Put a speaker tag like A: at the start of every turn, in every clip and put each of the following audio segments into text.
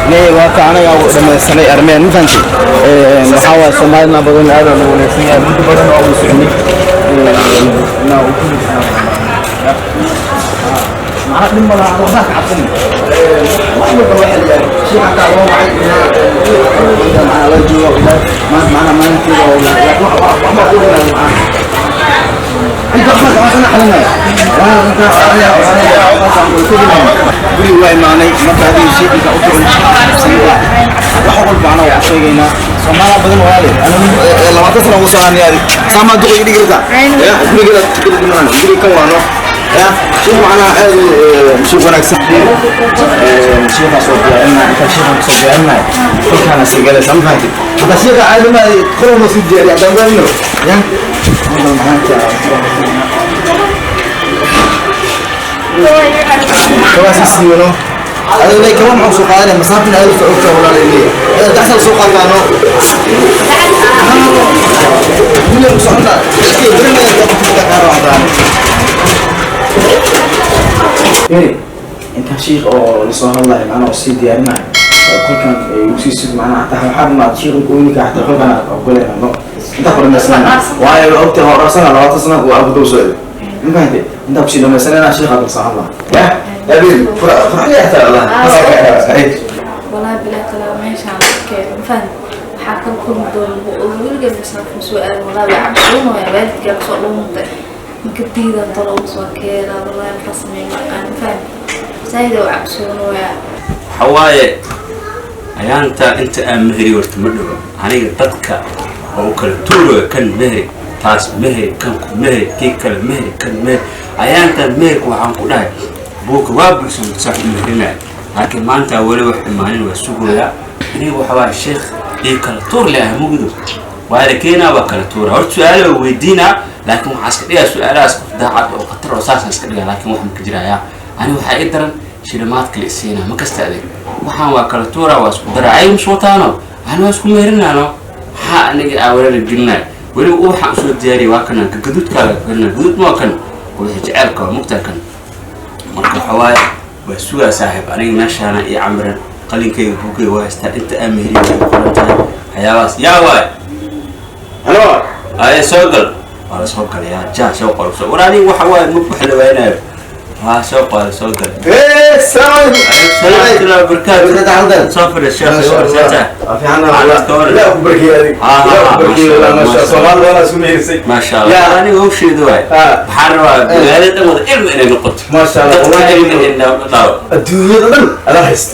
A: Nee, waa ka anaga u dhamaysanay armeen, ma fahanti? Waxaa waaye Soomaalina badan aad aan u wanaagsan yahay, muddo badan oo u soconay na u ku macna dhib ma laha, waxbaa ka cabsanin. Wax walba waa xal yahay. Sheekh xataa loo wacay macna la joogo maanta, macna maalinteeda oo laakiin waxba ku dhiman macna inta waxba ka cabsana xalinaya. Waa inta aniga guriga waa imaanay. Marka adiga sheekinka u turin wax walba macna waa u sheegaynaa. Soomaaliya badan walaale, anigu 20 sano ugu soo aanay saamaa duqa iga dhigi kartaa ya gurigeeda guriga guriga kan waano ya sheekh macnaha aad sheekh wanaagsan. Sheekha soo diyaarinaa, inta sheekhan soo diyaarinaa kolkaana sii galaysa, ma fahanti? Hadda sheekha caadi ma qoloo noo sii diyaariya haddaan gaadino ya maanta kabaas siiyano adiga lay kaba maxuu soo qaadanaya masaafin aad u socota walaal leeyahay daxsal soo qaadano guriga ku socona iskay baranaya dadka qaar waxdaan. Eri intaan shiikh oo lasoo hadlayo macnaha oo sii diyaarinayo kolkan igu sii sug macnaha hataa waxaa dhamaad shiikh ooyinka hataa kolkan aan ogolayna no intaa ku dhamaysanana, waayo waa ogtahay waa dharsana 20 sana waa ku daba socday, ma fahantay? Intaa kusii dhamaysanana shiikha lasoo hadlaa ya ya baby furxaya hataa Allah.
B: Walaahi bilaa talaa meeshaan keeno faham waxaa kala kulmi doona oo weligeed masaafo soo aadan. Walaahi waa cabsoonaya, waalidkaa kusoo dhuuntay marka diidan talo soo keena. Walaahi maxaa sameey maqaan faham zaid oo cabsoonaya.
C: Waxaa waaye ayaanta inta aan meheri horta ma dhowo aniga dadka oo u kala tuurayo kan meheri, taas meheri, kan ku meheri, kii kale meheri, kan meheri. Ayaantan meherka waxaan ku dhahay buuka waa buuxsan sax u meherinaya, laakiin maanta weli wax imaanin, waa sugayaa. Aniga waxa waaye sheekh ii kala tuur leh ah mugdo waa la keenaa, waa kala tuura. Horta su-aalo waa weydiinaa, laakiin waxaa iska dhigaa su-aalahaas qof daacad oo khatar oo saasaan iska dhigaa, laakiin wax maka jirayaa. Aniga waxaa ii daran shilimaadka la isiinaa ma kasta adeeg waxaan waa kala tuuraa, waa isku daraa, ay mis wataano ani waa isku meherinaano. Maxaa aniga aa walaala gelinaya? Weliba ubaxaan usoo diyaariyay waa kana gaduudkaa kana gaduud ma waa kan wixii jaceylka waa mugtaa kan. Marka waxa waaye waa sugaa saaxiib. Aniga meeshaana iyo camiran qalinkayga buugayga waa haystaa inta aan meheriyo way qoran tahay waxyaabahaas yaa waay.
A: Halo.
C: Aye, soo gal, waa la soo galayaa jaa soo qoro soo war. Aniga waxa waaye ma wax la waaynayo, waa soo qoro soo gal.
A: السلام عليكم.
C: Alaikum barakaatu, soo fadhiis sheekh, war seeta.
A: لا أخبرك يا أخي، لا أخبرك، لا ما شاء الله والله اسمه هيرسي.
C: Maasha Allah, aniga hawsheedu waay. Waxaan rabaa magaalada dhan wada ilmi inay noqoto.
A: ما شاء الله.
C: Dadka
A: والله
C: ilmi in la dhawo.
A: الدنيا دن أنا هست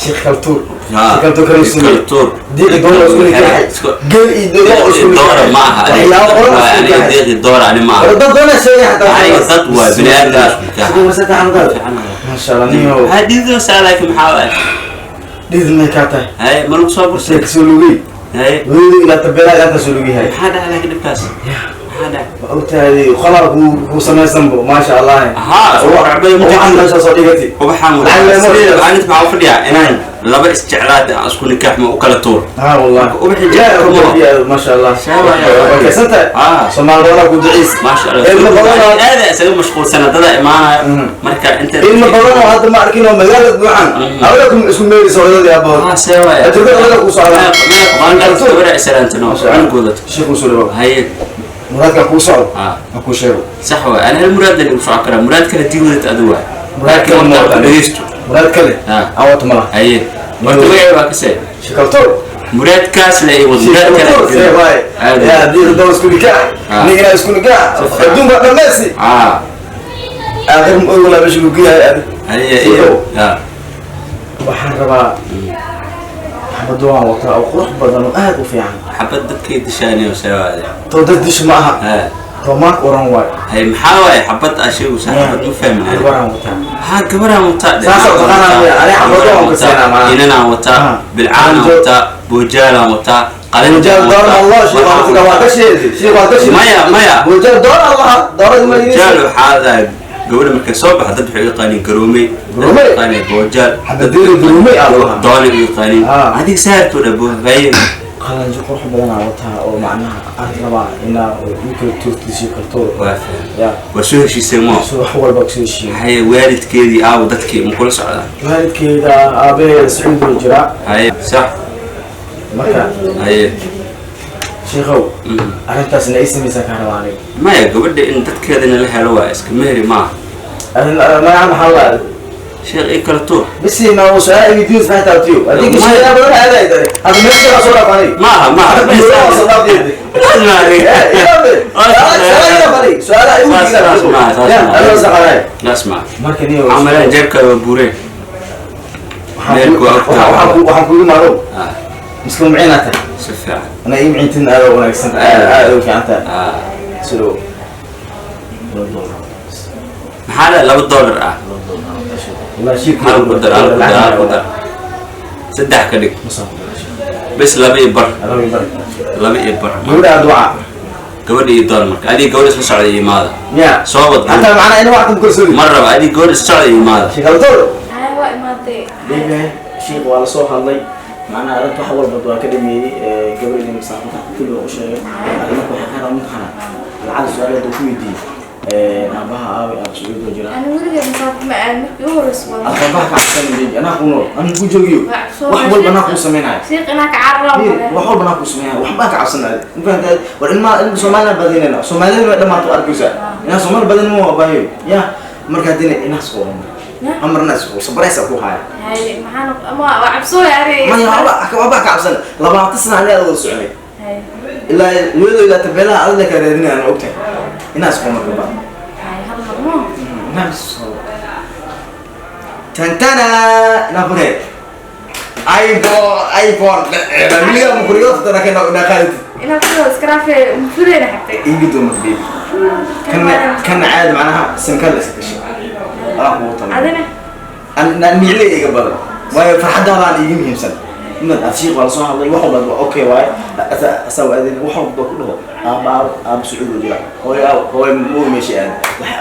A: شيخ كالتور، شيخ كالتور كانوا يسميه
C: Kaltuur.
A: ديقي دورة اسمه نكاحي قال إيه دورة اسمه
C: Doora ma aha.
A: Waxyaabo qoran isku
C: aniga
A: nikaxay.
C: Deeqi doora ani ma aha.
A: Dad doona sheegay xataa.
C: Aniga dad waa bini aadam isku nikax.
A: Sidoo wasata xamdad ما شاء الله niyo.
C: Maxaa dhiidoosaa laakiin maxaa waay?
A: Dhid may ka tahay.
C: Haye, ma lagu soo bursay?
A: Sheek soo lugay.
C: Haye.
A: Weli ilaa tabeelaa inta soo lugay hay.
C: Maxaa dhacay laakiin dhibkaas maxaa dhacay?
A: Ma ogtahay khalar ku samaysanbo maasha Allah.
C: Ahaa,
A: waxaan meesha soo dhigatay.
C: Ubaxaan
A: Lacag lama
C: sideeda
A: helo.
C: Aniga maxaa u fadhiyaa inaan laba isjeclaata aan isku nikaaxmo u kala tuuro.
A: ها والله.
C: Ubaxii
A: يا
C: jecel kuma.
A: رب ما شاء الله.
C: شاء الله.
A: وكسنت Soomaali badan ku duceys.
C: Maasha Allah.
A: Ilmo badan oo
C: aada isaga mashquulsan dada imaanaya marka inta
A: ilmo badan oo hadda ma arkin oo magaalada buuxan awla kum isku meeraysa hooyadii aabahood.
C: See waaya.
A: Adduunyada wada ku socda.
C: Meeqa gabadha isalaantano cunugooda.
A: Sheekhu soo dhawo.
C: Haye.
A: Muraadka kuu socdo ha kuu sheego.
C: Sax waay, ana hal muraad lan igu socon karaa, muraad kale dii wadata adu waay.
A: Muraad
C: laakiin
A: kale ma
C: horta
A: wadan.
C: Dhegeysto.
A: Muraad kale aan wato malaha.
C: Haye, horta magacay waa kasee?
A: Shekaltoor.
C: Muraadkaas la i wad muraad
A: Shekaltoor see
C: kale
A: waay
C: Aad.
A: Ya diiqa daba isku nikaax nigina isku nikaax adduunka dhammaysi aakhir ma og walaa meesha lagu yahay adi.
C: Haye.
A: Soo
C: Iyo
A: dhawo. Waxaan rabaa xabad waan wataa oo qurux badan oo aad u fiican.
C: Xabad dadkay dishaaniyo see waay.
A: Too dad disho ma aha. Too maak oran waay.
C: Haye, maxaa waaye xabad aa sheegaysaa? Xabad ma fahmin ani.
A: Gabaraan wataa.
C: Haa, gabaraan wataa.
A: Saas oo taqaanaa miya? Ani xabado waan ka siinaa macnaha.
C: Inanaan wataa, bilcaanaan wataa, boojaalaan wataa, qalin.
A: Bujaal door Allah sheekh waa ka sheedi sheekh waa ka sheedi.
C: Maya, maya.
A: Bujaal door Allah doorad ma
C: Boojaal waxaa dhahay gabadha markay soo baxda dad waxay u yaqaaniin garoomey. Dad
A: Garoomey?
C: waxay u yaqaaniin boojaal.
A: Xabadeeri garoomey aa lagu dhahaa.
C: Doonay u yaqaaniin. Adiga saartoo dha boohaye
A: Qalanjo qurux badan aa wataa oo macnaha aan rabaa inaa u kala tuurtiisiyo karto.
C: Waa faham.
A: Ya.
C: Waa soo heshiisay mo?
A: So wax walba kusoo heshiiyey.
C: Haye, waalidkeedii aawo, dadkii ma kula socdaan?
A: Waalidkeeda aabaheeda Sacuudi oo jiraa.
C: Haye, sax.
A: Marka
C: Haye.
A: sheekhow, arrintaasna ay samaysaa kaa rabaa aniga.
C: Maya, gabadha in dadkeedana la helo waa iska mehri maaha.
A: Arrin magaca maxaa la
C: Sheekh, ii kala tuur.
A: Bisi ma uu su'aal weydiin saxta tiyo adiga sheekada badan aaday dare hada meesha ka soo dhaafay.
C: Maaha, maaha. Nasma.
A: Marka niyo
C: camalaan jeebkaada waa buureen.
A: Waxaan kugu maaro muslim miciina tahay.
C: Si fiican.
A: Ana ii micintin aad u wanaagsan, aad aad u fiican tahay. Sidoo
C: Maxaa la $2 ah?
A: Wallahi shiik.
C: Hal ku dar, hal ku dar, hal ku dar, saddex ka dhig bes, 2.5, 2.5.
A: Gabadha duca.
C: Gabadha iyo doon marka adiga gabadha isla socda iyo imaada.
A: Ya.
C: Soo wad.
A: Hataa macnaa in wax ku kalsooni.
C: Ma raba, adiga gabadha isla socda iyo imaada.
A: Sheekada.
B: Haye, waa imaatay.
A: Leeyahay sheekh, waa la soo hadlay, macnaha arrinta wax walba waa ka dhameeyey, gabadhii masaafada kulli waa u sheegay. Arrimaha waxaa ka rabaa mataqaana lacag su-aalaad uu ku weydiiyey aabaha aabay aaba Sacuudi oo jira.
B: Ani weligeed masaafo ma aadin, markii u horeysa waa.
A: Aabaha ka cabsan leeyahay, anaa ku nool, anaa ku joogiyo, wax walba anaa kuu samaynayo.
B: Sheekh, inaa ka carara.
A: Wax walba anaa kuu samaynayo, waxbaa ka cabsanayo, ma fahantahay? War ilmaha ilma Soomaalina badinayna, Soomaalida way dhamaato, arkaysaa inaa Soomaali badin ma baahiyo ya. Marka haddina inaas oo amarna isku sabraysa ku haya.
B: Haye, maxaa noq ama waa cabsooy ani.
A: Maya, waxba ka cabsan, 20 sana aniga wada soconay.
B: Haye.
A: Ilaa iyadoo ilaa tabeelaha adla ka raadinaya aan ogtahay inaas ku marka ba.
B: Haye, hal mar mo.
A: Inaas tantana na fure iPhone, iPhone miliga ma furiyo tana kana na qaadat.
B: Inaa ku iskaraafee mufureyna xigtay.
A: Ingido ma baby, kana kana caadi macnaha simkada iska gashay anaa kugu talay.
B: Adina.
A: An micle iga badan waayo farxadaadaan iiga muhiimsan inad aad shiiq waa lasoo hadlay, wax walba waa okay waaye, asaa aadin wax walba ku dhaho aaba aaba aaba Sacuud oo jira, hooyo aab hooyo muu meesha aad wax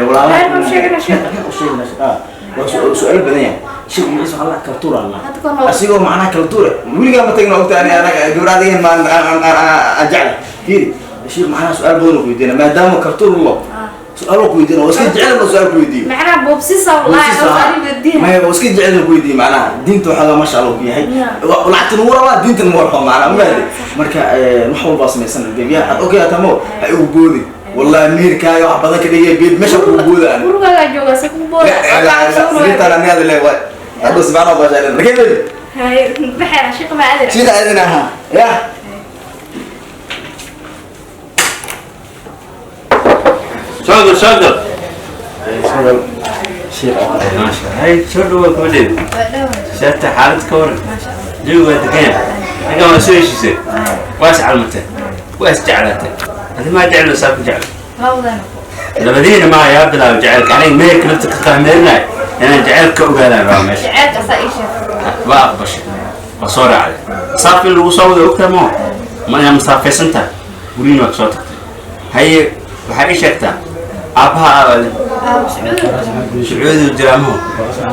A: walaalaha.
B: Meel baan sheegana sheekh.
A: U sheegana ah, waa su'aal badan yahay sheekh magaciisa waxaa la kaltuura Allah.
B: Hadda koor ma-
A: Asigoo macnaha kaltuura weligaa ma tagna ogta ani anaga gabadha maan aan jecla fiiri sheekh macnaha su'aal badan oo ku weydiina maadaama kaltuur lo su'aal oo ku weydiina oo iska jecel oo su'aal ku weydiiyo.
B: Macnaha boobsisa wallahi oo ani weydiin.
A: Maya, oo iska jecel ku weydiiyo macnaha diinta waxaa masha Allah ku yahay. Lacagta nagu rabaa, diinta nagu rabaa macnaha ma fahanti? Marka wax walbaa samaysan bebiya aad okay atamo ha igu boodi, wallahi miirkaaga wax badan ka dhigay bebi meesha kugu booda ani.
B: Gurigaagaa joogaa se kugu booda.
A: Sirtaan ani aad leeyahay hadda subxaan Allah jecel markay bebi.
B: Haye, baxeena sheekh ma aadina.
A: Sida aadina ha ya.
C: Soo gal, soo gal.
A: Sheekh.
C: Maasha, hay, soo dhawaad gabadheeda.
B: Waa dhawaad.
C: Sheegta xaalad ka waran?
B: Maasha Allah.
C: Jawiga waa degan yahay. Ninkan waa soo heshiisay, waa is calmatay, waa is jeclaatay. Adi maa jeclo, saa ku jeclo?
B: Labadana.
C: Labadiina maa yaa bilaaba jacaylka? Aniga meherka lafta ka qaameerinay inaan jacaylka ka ogaadaan rabaa meesha.
B: Jaceylka asaa ii sheeg.
C: Waa aqbashay, waa soo raacday, saaf in lagu soo wada ogtahay moo ma inaa masaafaysan tahay, guriina waa kasoo tagtay. Haye, waxaa ii sheegtaa aabbaha aabale?
B: Aaba Sacuudi.
C: Sacuudi jiraa maho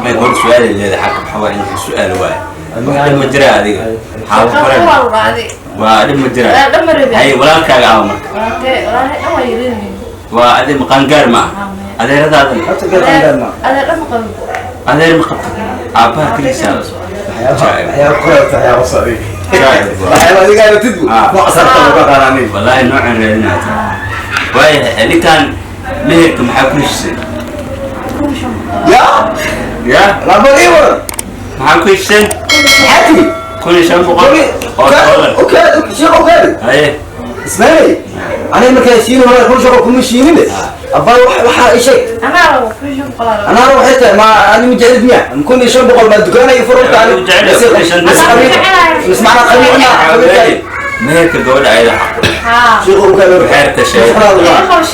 C: may gabadha su-aal ay leedahay xagga maxaa waaye in su-aal waaye wax dhib ma jiraa adiga xaabo
B: Waa
C: qoran
B: waa adi.
C: Waa dhib ma jiraa?
B: Waa dhan ma rabin.
C: Haye, walaalkaaga aaba marka?
B: Walaalkay, walaalhay dhan waa yareeyihiin.
C: Waa adi maqaangaar ma ah adeeradaadana?
A: Horta gaar ma.
B: Adeer dhan ma qabin.
C: Adeer ma qabto, aabbaha keligiisa.
A: Waxyaabo qorata, waxyaabo socday, waxyaabo adiga aragtid bu noocaas aragta ka qaadani.
C: Wallaahi noocan raadinaa waayahay. Ninkan meherka maxaa ku heshisay?
B: 1500.
A: Ya.
C: Ya.
A: Laba ii waran.
C: Maxaa ku heshiseen?
A: Maxaa
C: 1500 oo dollar.
A: Okay sheekh, okay.
C: Haye.
A: Ismaili, aniga markaa shiini hore kun shaqo kuma shiinine abaa waxaa ii sheeg.
B: Anaa rabo 1500 aa rabo.
A: Anaa waxay tahay ma ani mujaahid miya 1500 baa dukaana iyo fururta ani.
C: Jecel,
A: bas macnaa qabiil ma qabiil.
C: Meherka gabadha ayada xaq.
B: Haa.
A: Sheekh okay.
C: Xeerka sheeg.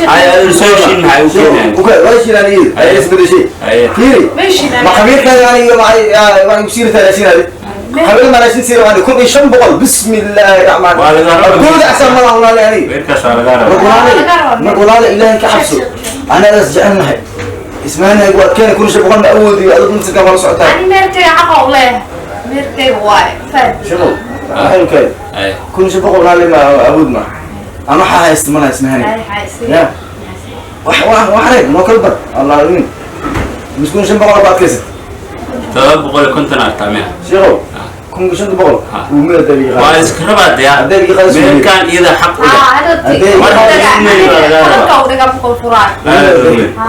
C: Haye, adigu soo heshiin maxay u keenayaan?
A: Okay, waa shiinaan iyo isbedeshay fiiri.
B: Ma heshiinaan.
A: Ma qabiilkaaga aniga waxay ku siirtaa raashinaaday qabiil ma raashin siira waan 1500, bismillaahi raxmaan.
C: Waa laga rabaa.
A: Guud axsan ma laha aniga.
C: Meherkaas waa lagaa rabaa.
A: Marka marka walaala ilaahay ka cabso, anagaas jecelnahay ismaanahay waad keena 1500 ma awoodiyo adigu inta kala socotaa.
B: Ani meherkayga xaqa u leeyahay. Meherkayga waaye. Fahad.
A: Sheegow. Waxay u keen.
C: Ay.
A: 1500 hal ma awood ma. Ana waxa haysta mana ismahani.
B: Ay, xaysi.
A: Ya. Wax wax wax reeb noo kala bar. Allah aalamiin. Mis 1500 baad kaysid.
C: 750 artaa miya?
A: Sheekhow. 1500. Uu meel dabiiqa.
C: Waa iska rabaa dee.
A: Haddii iga qaadayso.
C: Meherkaan iyada xaq u leh.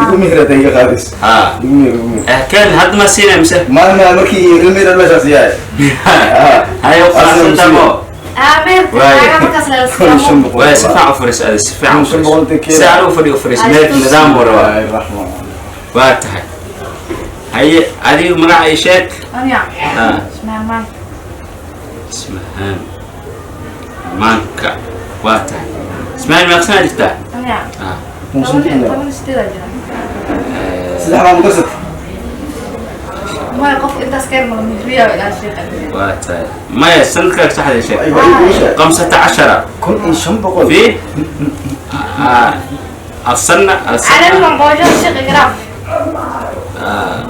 A: Igu mihirata iga qaadis.
C: Ha.
A: Igu mihir, igu mihir.
C: Eh, keen hadda ma siinay mise?
A: Maalin markii ilmihi meeshaas yahay.
C: Haye, u qanacsantaa mo? Waa si fiican u fariis adi, si fiican u fariis. Si aan u fadhiyo u fariis, meherka nidaam buu rabaa. Waa tahay. Haye, adiga magaca ii sheeg. Ismahaan maanka waa tahay. Ismahaan, meeqa jirtaa?
A: Saddex baa mudarsat.
C: Waa tahay. Maya, sanadkaaga saxda ii sheeg. 15.
A: 1500.
C: في السنة السنة.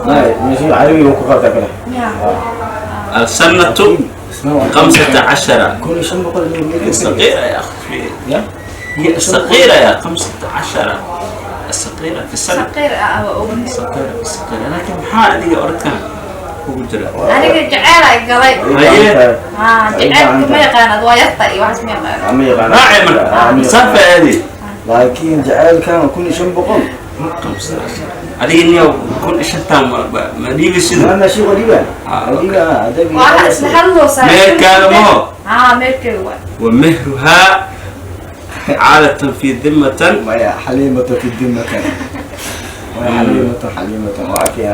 A: ماشي carabiga ku qabtaa kale.
C: السنة 15.
A: 1500.
C: صغيرة يا أخي.
A: Ya.
C: هي الصغيرة يا 15، الصغيرة في السنة، الصغيرة الصغيرة، لكن maxaa adiga orodkan kugu jira?
B: Aniga jeceel ay galay. Jaceylka ma yaqaanad, waa yarta iyo waxaas ma yaqaanad.
A: Ma yaqaan.
C: Raacay marka safa aadi.
A: Laakiin jaceylkan 1500.
C: 15 adiga niyow 1500 ma dhiibi sida.
A: Ma sheekh dhiba adiga adabi.
B: Waa isla hadloosaa.
C: Meherkaaga maho?
B: Haa, meherkeyga waa.
C: ومهرها عادة في ذمة.
A: Maya, xaliimata fi dimaka. Maya, xaliimata, xaliimata waa kii.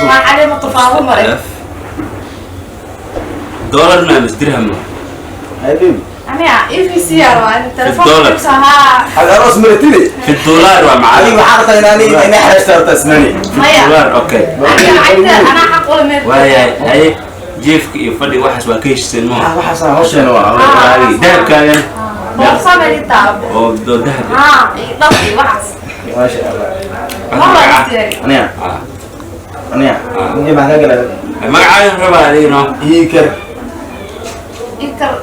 B: Waa caleema tufaalo maray.
C: دولار ما مش درهم.
A: Ay baby.
B: Aniga EVC yaa rabaa in
C: الدولار.
B: telefoonka haa.
A: Hada aroos maratidi.
C: في الدولار ومعالي.
A: Adiga waxaa rabtaa inaan inay xeeshta rabtaa ismani.
B: Maya.
C: الدولار، okay.
B: Aniga lacagta anaa xaq ula meherka.
C: Waaya, haye, jiifka iyo fadhi waxaas waa ka heshiiseen moo?
A: Waxaas hawsheena waa.
C: Dahabkaagan?
B: Boorsa meel ii taalo.
C: Oo doo dahab.
B: Haa, iyo dhar iyo waxaas.
A: Maasha Allah.
B: Ma waa istiyaari.
A: Aniga aniga ninka maxaa kala?
C: Magacaagan rabaa adiga no.
A: Iikar.
B: Ikar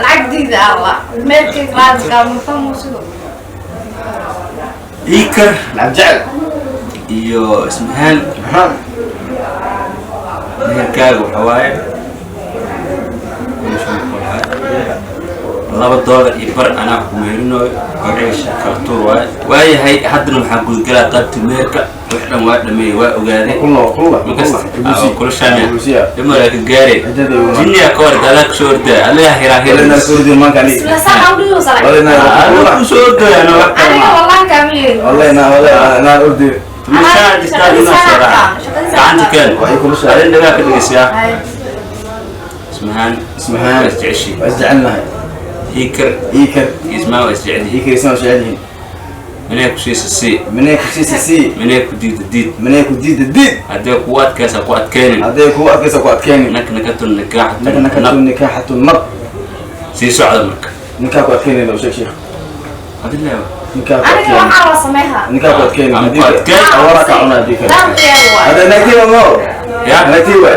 B: lacagdiida allah meherkeyga raadka ma fahmo.
C: Iikar.
A: Lacag jecel.
C: Iyo Ismahaan.
A: Maxaa?
C: Meherkaaga waxa waaye 1500 waaye. $2.50 anaa ku meherinayo magaciisa kala tuur waaye. Waayahay, haddana waxaan gudgalaa qaybta meherka. Wax dhan waa dhameeyey, waa ogaaday.
A: Kulla kulla.
C: Makasta kula shaamia.
A: Ibusiya.
C: Dhimara ka gaare.
A: Cidada igu
C: jinniya ka hor daalaa kusoo ordaya adiga hiraa.
A: Walina
C: hiraa.
A: suurdi maanka ani.
B: Isla sax u dhigo salak.
A: Walina.
C: Adiga kusoo ordaya ana wax kale
B: Aniga
C: ma
B: wallahi kaama yeelin.
A: Walina walina inaan urdi.
C: Tumishaa jirtaa inaa soo raaca gacanta keen.
A: Waxay kula shaacay.
C: Adin dhagaa ka dhegeysiyaa.
B: Hay.
C: Ismahaan.
A: Ismahaan.
C: Waa isjeceshiin.
A: Waa isjecelnahay.
C: Iikar.
A: Iikar.
C: Ismahaan waa isjecelyihiin.
A: Iikar isna waa jecel yihiin.
C: Minay ku siisa sii.
A: Minay ku siisa sii.
C: Minay ku diida diid.
A: Minay ku diida diid.
C: Haddee kugu adkaysa ku adkeenin.
A: Hadday kugu adkaysa ku adkeenin.
C: Naknakatu nikaaxatu.
A: Naknakatu nikaaxatu nab.
C: Sii socda marka.
A: Ninkaa ku adkeynayna u sheeg sheekh.
C: Adileewa.
A: Ninkaa ku
B: Aniga
A: adkeynay.
B: waxaa la sameeyaa.
A: Ninkaa ku adkeynay.
C: Aan ku adkeyn.
A: Awara ka cunaa haddii kale.
B: Daan diyaar waay.
A: Hadda naagtiiba mo.
C: Ya.
A: Naagtiiba.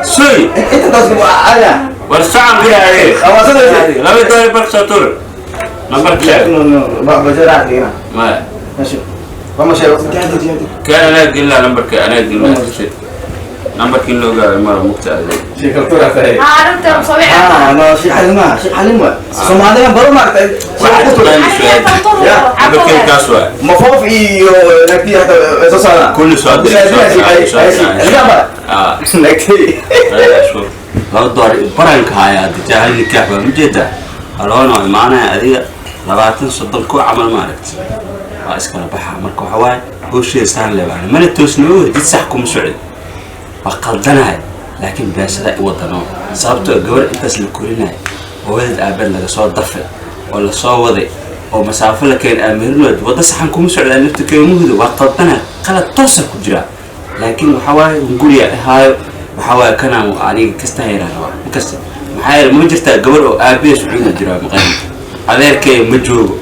C: Suy.
A: Inta taas ku ada.
C: War socan bilaayay.
A: Awaasadaysa.
C: $2.50 soo tur nambarka sheeg.
A: No no ba bajara dhigna.
C: Maya.
A: ماشي وما شيء جاهد جاهد.
C: Kaan anaa gelin lahaa nambarka, anaa gelin lahaa nambarka in la ogaado mara mugta adeeg.
A: شيء كلتورة فهي.
B: Haa, arrinta musawica.
A: اه انا شيء حليم ما شيء حليم سومالي برو ما
C: Waxaad taqaani su-aal.
A: Ya.
C: Nambarkayga kaas waay.
A: مفوف iyo nagti hata soo socda.
C: Kulli soo diray, soo diray, soo diray. Ah.
A: Nagti.
C: $2.50 haya dijaaha nikaax baa ujeedaa haloona waa imaanaya adiga 20 30 ku camal maaragta waa iskala baxaa. Marka waxa waaye howsheeda saan leebaan mana toosnimo jid sax kuma socdo, waa qaldanahay, laakiin beesada i wadano sababtoo gabar intaas la korinayo hooyadeed aabeed laga soo dafay oo lasoo waday oo masaafo la keen aamirinood waddo saxan kuma socdaa lafta keemuhuda waa qaldanahay, qalad toosa ku jiraa, laakiin waxaa waaye hunguriya ahaayo. Waxaa waaye kanaan aniga kastaan yaraan rabaa makasta. Maxaa yeele ma jirtaa gabar oo aabahees wuxuuna jiraa maqaayinta, adeerkay ma joogo,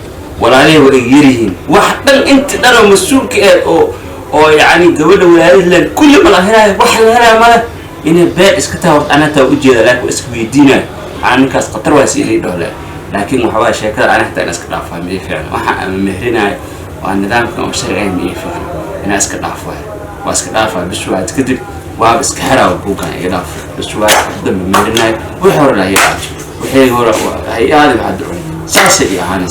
C: walaalihii waa ay yaryihiin, wax dhan inta dhan oo mas-uulka eh oo yacni gabadha walaalihii leen kulli ma la helaayo, wax la helaayo male. Inay been iska tahay horta anataa ujeeda, laakiin waa iska weydiinayo. Anaa ninkaas khatar waa si ilii dhohle, laakiin waxa waaye sheekada ana xitaa in iska dhaafaa ma ii fiicno. Waxa ama mehrinayo waa nidaamkan oo sharciga, ma ii fiicno inaa iska dhaafo. Waa iska dhaafaa bis waad kadib waaba iska xiraawa buuggan. Iga dhaaf bis waa dambe mehrinayo. Wixii hore la hayaajo, wixii hore hay-aadi waxaad ducun saasay ii ahaanaysa.